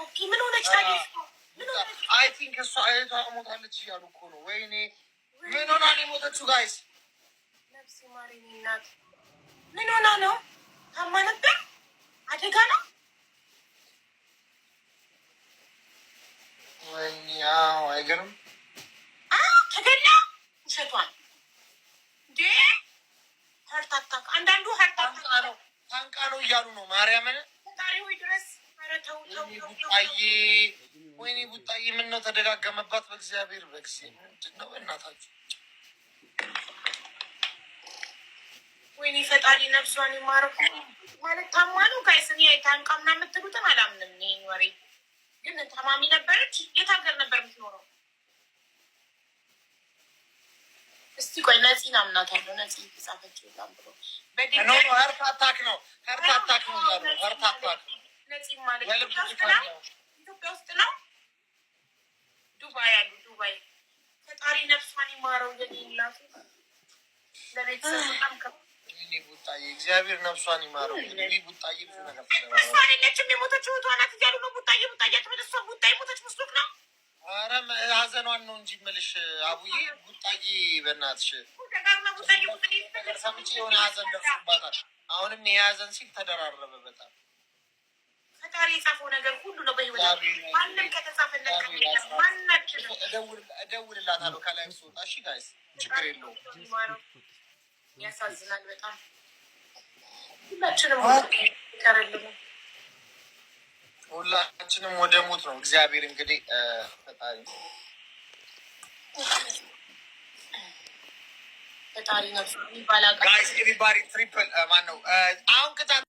Okay፣ ምን ሆነች ታዲያ? ምን ሆነች? I think እሷ እህቷ ሞታለች እያሉ እኮ ነው። ወይኔ፣ ምን ሆና ነው የሞተችው guys? ነፍስ ይማር የኔ እናት። ምን ሆና ነው? ታማ ነበር? አደጋ ነው? ወይኔ፣ አዎ፣ አይገርም። ተገላ፣ ውሸቷን እንዴ! Heart attack፣ አንዳንዱ heart attack ነው፣ ታንቃ ነው እያሉ ነው። ማርያምን። ፈጣሪ ሆይ ድረስ። ኧረ ተው ተው ተው። ቡጣዬ፣ ወይኔ ቡጣዬ፣ ምን ነው ተደጋገመባት? በእግዚአብሔር፣ በጊዜ ምንድን ነው እናታችሁ? ወይኔ ፈጣሪ ነፍሷን ይማረው። ማለት ታማ ነው guys? እኔ ታንቃ ምናምን የምትሉትን አላምንም። ይሄን ወሬ ግን ታማሚ ነበረች። የት ሀገር ነበር የምትኖረው? እስቲ ቆይ፣ ነፂን አምናታለሁ። ነፂ የጻፈችው በጣም ብሎ No, heart attack ነው፣ heart attack ነው እያሉ፣ heart attack ነው። ነፂ ማለት ኢትዮጵያ ውስጥ ነው፣ ኢትዮጵያ ውስጥ ነው። ዱባይ አሉ፣ ዱባይ። ፈጣሪ ነፍሷን ይማረው የኔ እናቱ። ለቤተሰብ በጣም ወይኔ ቡጣዬ፣ እግዚአብሔር ነፍሷን ይማረው። እንግዲህ ቡጣዬ ብዙ ነገር እሷ አይደለችም የሞተችው፣ እህቷ ናት እያሉ ነው። ቡጣዬ ቡጣዬ አትበል። እሷ ቡጣዬ ሞተች መስሎት ነው። ኧረ ሀዘኗን ነው እንጂ የምልሽ አቡዬ፣ ቡጣዬ በእናትሽ ደጋግማ ቡጣዬ ቡጣዬ ነገር ሰምቼ የሆነ ሀዘን ደርሶባታል። አሁንም ይሄ ሀዘን ሲል ተደራረበ በጣም። ፈጣሪ የጻፈው ነገር ሁሉ ነው በህይወት። ማንም ከተጻፈለት ማናችንም እደውልላታለሁ ከላይ ስወጣ። እሺ guys፣ ችግር የለውም። ያሳዝናል በጣም፣ ሁላችንም ይቀርልም። ሁላችንም ወደ ሞት ነው። እግዚአብሔር እንግዲህ ፈጣሪ ፈጣሪ ነፍሱ ይባላል። Guys, everybody triple ማን ነው አሁን ቅጣት